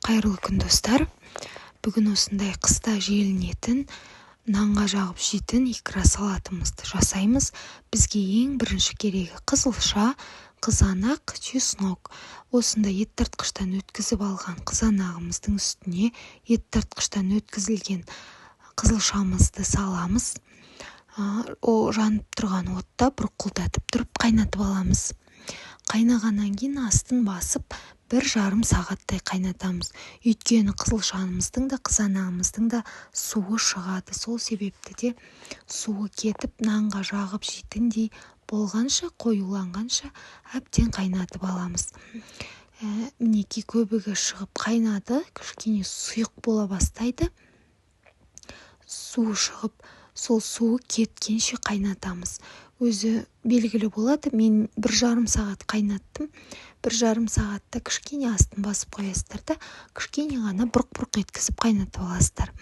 Қайырлы күн, достар! Бүгін осындай қыста желінетін, нанға жағып жейтін икра салатымызды жасаймыз. Бізге ең бірінші керегі қызылша, қызанақ, чеснок. Осындай ет тартқыштан өткізіп алған қызанағымыздың үстіне ет тартқыштан өткізілген қызылшамызды саламыз. О, жанып тұрған отта бұрқылдатып тұрып қайнатып аламыз. Қайнағаннан кейін астын басып, 1,5 сағаттай қайнатамыз. Өйткені қызылшамыздың да, қызанағымыздың да суы шығады. Сол себепті де суы кетіп, нанға жағып жейтіндей болғанша, қоюланғанша әбден қайнатып аламыз. Мінекей, көбігі шығып қайнады, кішкене сұйық бола бастайды. Суы шығып, сол суы кеткенше қайнатамыз. Өзі белгілі болады. Мен 1,5 сағат қайнаттым. 1,5 сағатта кішкене астын басып қоясыздар да, кішкене ғана бұрқ-бұрқ еткізіп қайнатып аласыздар.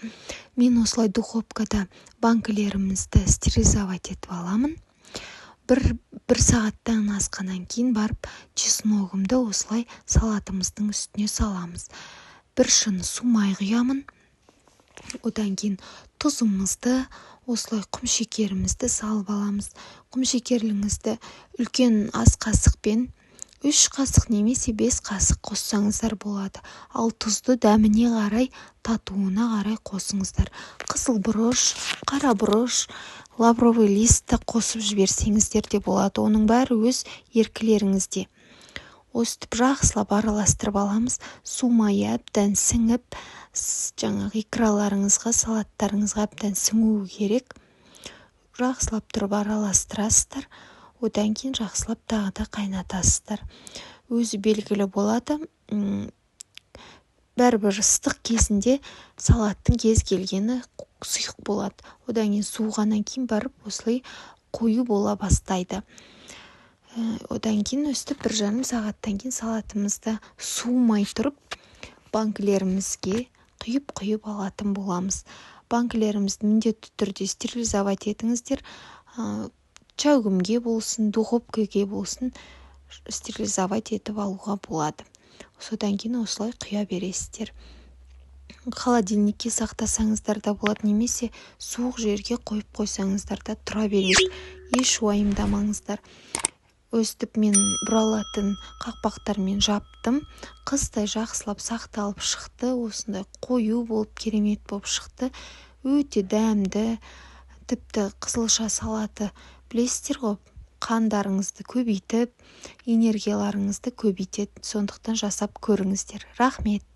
Мен осылай духовкада банкілерімізді стерилизовать етіп аламын. Бір сағаттан асқаннан кейін барып чесногымды осылай салатымыздың үстіне саламыз. Бір шыны су май құямын. Одан кейін тұзымызды, осылай құмшекерімізді салып аламыз. Құмшекеріңізді үлкен ас қасықпен 3 қасық немесе 5 қасық қоссаңыздар болады. Ал тұзды дәміне қарай, татуына қарай қосыңыздар. Қызыл бұрыш, қара бұрыш, лавровый лист ті қосып жіберсеңіздер де болады. Оның бәрі өз еркілеріңізде. Өстіп жақсылап араластырып аламыз. Су майы әбден сіңіп, жаңағы икраларыңызға, салаттарыңызға әбден сіңуі керек. Жақсылап тұрып араластырасыздар. Одан кейін жақсылап тағы да қайнатасыздар. Өзі белгілі болады. Бәрібір ыстық кезінде салаттың кез келгені сұйық болады. Одан кейін суығаннан кейін барып осылай қою бола бастайды. Одан кейін өстіп 1,5 сағаттан кейін салатымызды суымай тұрып банкілерімізге құйып-құйып алатын боламыз. Банкілерімізді міндетті түрде стерилизовать етіңіздер. Чәугімге болсын, духовкаге болсын, стерилизовать етіп алуға болады. Содан кейін осылай құя бересіздер. Холодильникке сақтасаңыздар да болады, немесе суық жерге қойып қойсаңыздар да тұра береді. Еш уайымдамаңыздар. Өстіп мен бұралатын қақпақтармен жаптым. Қыстай жақсылап сақталып шықты. Осындай қою болып, керемет болып шықты. Өте дәмді. Тіпті қызылша салаты, білесіздер ғой, қандарыңызды көбейтіп, энергияларыңызды көбейтеді. Сондықтан жасап көріңіздер. Рахмет.